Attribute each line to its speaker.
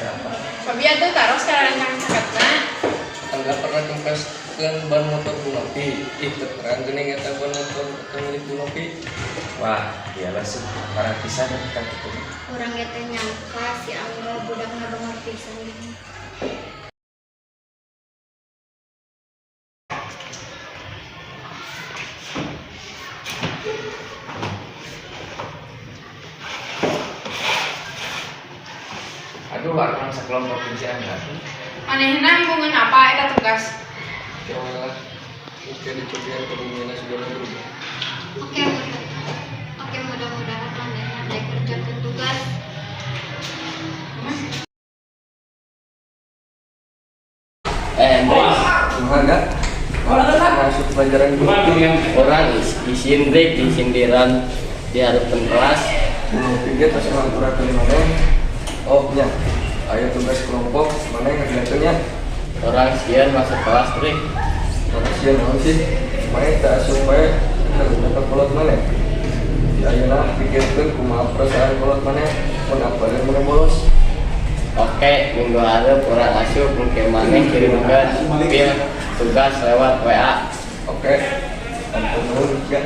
Speaker 1: Apa?
Speaker 2: Cobi atuh taros ka rencang caketna.
Speaker 1: Angga pernah kempeskeun ban motor Bu Nopi. Ih, teu terang geuning eta ban motor eta milik Bu Nopi.
Speaker 3: Wah, iyalah sih, parah pisan kan kitu.
Speaker 4: Urang ge teu nyangka si Angga budakna bangor pisan.
Speaker 3: Aduh, urang sakelompok jeung si Angga.
Speaker 2: Manehna embungeun apa eta tugas?
Speaker 1: Ya lah. Oke, dicobian ke bumi segala berubah.
Speaker 4: Oke, oke, mudah-mudahan manehna daek ngerjakeun tugas.
Speaker 5: Eh, Andre,
Speaker 1: Kumaha ga? Masuk pelajaran Bu Nopi.
Speaker 5: Urang isin, Drik, disindiran di hareupeun kelas.
Speaker 1: Bu Nopi ge tos ngampurakeun maneh. Oh nya, aya tugas kelompok, maneh ngerjakeun nya.
Speaker 5: Urang sieun masuk kelas, Drik.
Speaker 1: Mana sieun naon sih? Maneh teu asup wae karunya ka kolot maneh. Di ayeuna pikirkeun kumaha perasaan kolot maneh mun apaleun maneh bolos.
Speaker 5: Oke, minggu hareup urang asup, engke maneh kirimkeun file tugas lewat WA.
Speaker 1: Oke. Ampun nuhun ya.